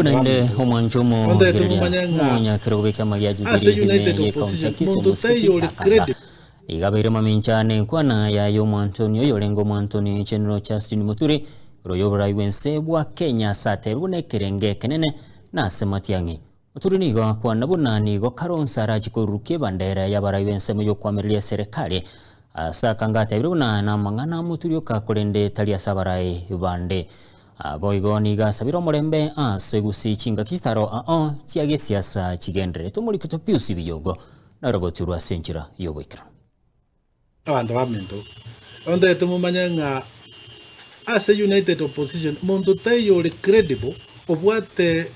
Abanto Naende baminto, omwancho ontagete omogereria momanye ng'a omonyakerogo bw'ekiama gia ase Jubilee ime United y'ekaunti ya Opposition Kisumu monto Oscar taiyo ore Peter Kanga credible. iga abeire mamincha nenkwana yaye omwantoni oyorenge omwantoni General Justin Muturi igoro y'oborai bw'ense bwa Kenya ase aterwe buna ekerenge ekenene na ase matiang'i. Muturi nigo akwana buna nigo Kalonzo arache korurukia ebandera y'abarai b'ensemo y'okoamereria eserekari ase akanga atebire buna namang'ana a Muturi oka korende tari ase abarai bande. Boigo nigo asabire omorembe ase gusii chingaki chitaro ao chia gesiasa chigendererete. Omorikito Pius Biyogo narogotirwe ase enchera y'oboikeranu. Abanto baminto, ontagete momanye ng'a ase United Opposition monto taiyo ore credible obwate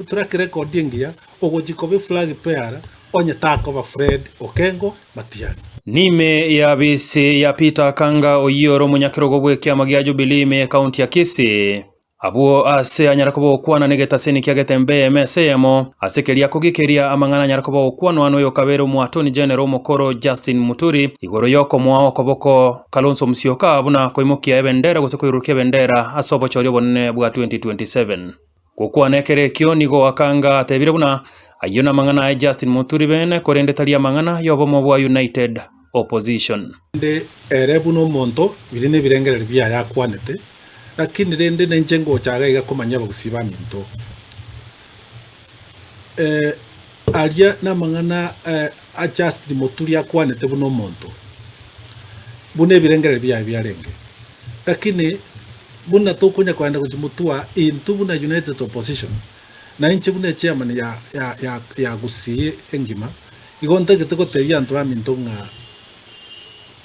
track record engiya ogochia koba eflag bearer onye takoba Fred Okengo Matiang'i. Nime y'abisi ya Peter Kanga oyio ore omonyakerogo bw'ekiama gia Jubilee ime y'ekaunti ya Kisii. Abwo aase anyare koba ogokwana negetaseni kia getembe emesa eyemo, ase keria kogikeria amang'ana anyare koba ogokwanwa noyokabeire Omoatoni General omokoro Justin Muturi igoro y'okomoa okoboko Kalonzo Musyoka buna koimokia ebendera gose koirurukia ebendera ase obochori obonene bwa 2027. Gokwana ekero ekio nigo Akanga atebire buna ayio namang'ana aye Justin Muturi bene korende tari amang'ana y'obomo bwa United Opposition. Rende ere buna omonto, biria nebirengererio biaye akwanete, lakini rende nainche ngocha iga iga komanyia abagusii baminto. Eh, aria namang'ana eh, a Justin Muturi akwanete buna omonto, buna ebirengererio biaye biarenge. Lakini buna tokonya kogenda gochia motwe intwe buna United Opposition, na inche buna echairman ya ya ya ya Gusii engima, igo ntagete gotebia abanto baminto ng'a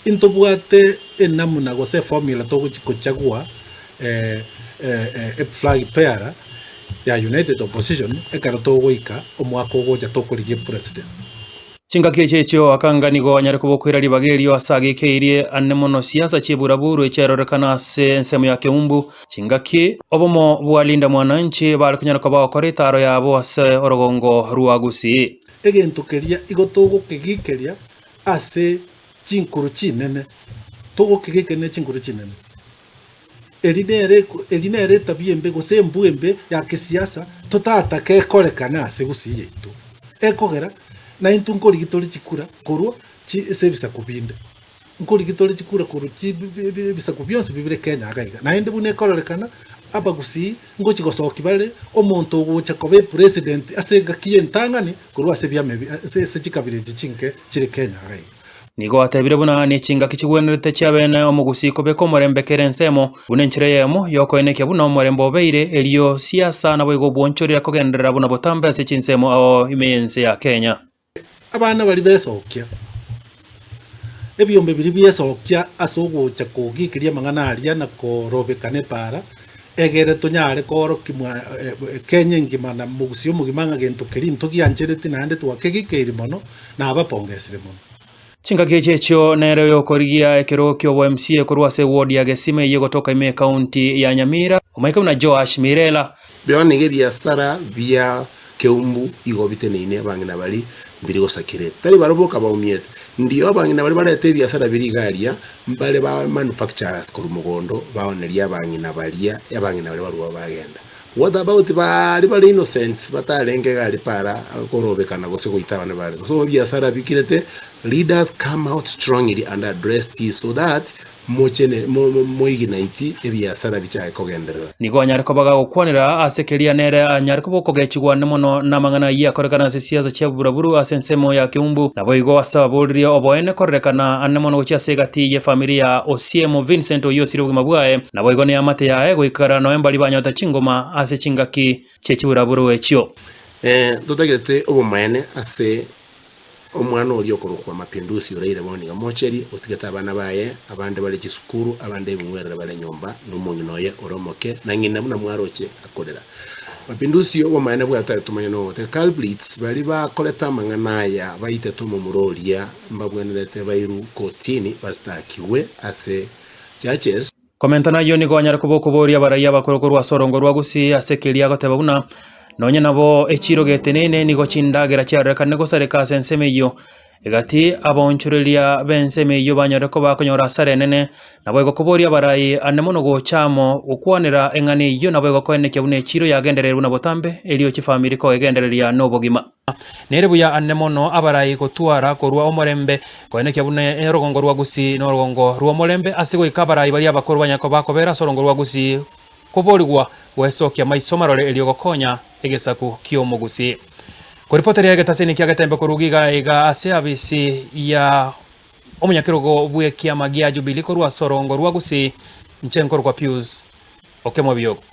intobwate enamuna gose eformula togochia kochagua eflag bearer ya United Opposition ekero togoika omwaka ogocha tokorigia epresident. Chingaki echi echio akanga nigo anyare koba okoira ribaga erio ase agekeirie ane mono siasa chi'eburaburu echiarorekana ase ensemo ya Keumbu. Chingaki obomo bwa Linda Mwananchi bare konyara koba gokora etaaro yabo ase orogongo rwa Gusii. Egento keria igo togokegikeria ase chinkuru chinene, togokegikeria ne chinkuru chinene. Eri nere eri nere etabia embe gose embwa embe ya kesiasa totatake ekorekane ase gusii yaito. Ekogera naintwe nkorigia tore chikura korwa chi ase ebisaku binde. Nkorigia tore chikura korwa chi ebisaku bionsi bibire Kenya iga iga. Naende buna ekororekana abagusii ngochi gosokia bare omonto ogocha koba epresident ase engaki y'entang'ani korwa ase ebiama ebi ase ase chikabira echi chinke chire Kenya iga iga. Nigo atebire buna nechingaki chigwenerete chiabene omogusii kobeka omorembe kera ensemo, buna enchera eyemo y'okoenekia buna omorembe obeire, erio siasa naboigo obwonchorera kogenderera buna botambe ase chinsemo ao ime y'ense ya Kenya. Abana baria besokia, ebiombe biria biesokia ase ogocha kogikeria amang'ana aria na korobekana epaara, egere tonyare koorokimwa Kenya engima na mogusii omogima ng'a gento keria ntogianchereti naende twakegikeiri mono na abapongesire mono. Chingaki echi echio nere oyokorigia ekerogo ki'obo MCA korwa ase eward ya Gesima eyio egotoka ime ekaunti ya Nyamira, omaike buna Joash Mirela. Bono nigo ebiasara bia Keumbu igo biteneine abang'ina baria mbiri gosakire, tari barabwo boka baumiete. Ndio abang'ina baria barete ebiasara biria iga aria, mbare ba manufacturers korwa mogondo baoneria abang'ina baria, abang'ina baria barwa bagenda. What about baria bare innocents batarenge iga aria para korobekana gose goita abana bare. So ebiasara bikirete, leaders come out strongly and address this so that Mochene, moiginaitie ebiasara bichake kogenderera. Nigo anyare koba gagokwanera ase keria nere anyare koba okogechigwa mono namang'ana ayio akorekana ase siasa chia buraburu ase ensemo ya Keumbu. Naboigo ase ababoririe oboene korerekana ane mono gochia ase egati y'efamiri ya Osiemo Vincent oyio osirie obogima bwaye, naboigo neamate yaye goikera noe mbaria banyota chingoma ase chingaki chie chiburaburu echio. Ee, ntotagete obomaene ase Omwana oria okorokwa Mapinduzi oraire bono iga mocheri, otigete abana baye, abande bare chisukuru, abande ebing'werere bare nyomba, na omong'ina oye ore omoke, na ng'ina buna mwaroche akorera. Mapinduzi obomaene bwaye totari tomanye nong'o. The culprits baria bakorete amang'ana aya baitete omomura oria mbabwenerete bairu kotini bastakigwe ase judges. Komenta nayio nigo anyare koba okoboria abarai abakoro korwa ase orongo rwa Gusii ase keria agoteba buna nonya nabo echiiro geteneine nigo chindagera chiarorekanire gosareka ase ensemo eyio. Egati abaonchoreria b'ensemo eyio banyare koba bakonyora asara enene, naboigo koboria abarai ane mono gocha amo gokwanera eng'ana eyio naboigo koenekia buna echiiro yagendereire buna botambe, erio chifamiri koegendereria nobogima. Nere buya ane mono abarai gotwara korwa omorembe, koenekia buna orogongo rwa Gusii norogongo rw'omorembe, ase goika abarai baria abakoro banyare koba bakobera ase orongo rwa Gusii koborigwa gwesokia maiso marore erio gokonya egesaku ki'omogusii. Koripoteria egetaseni kia Getembe korwa iga iga ase abisi ya omonyakerogo bw'ekiama gia Jubilee korwa ase orongo rwa Gusii, inche nkorokwa Pius Okemwa Biogo.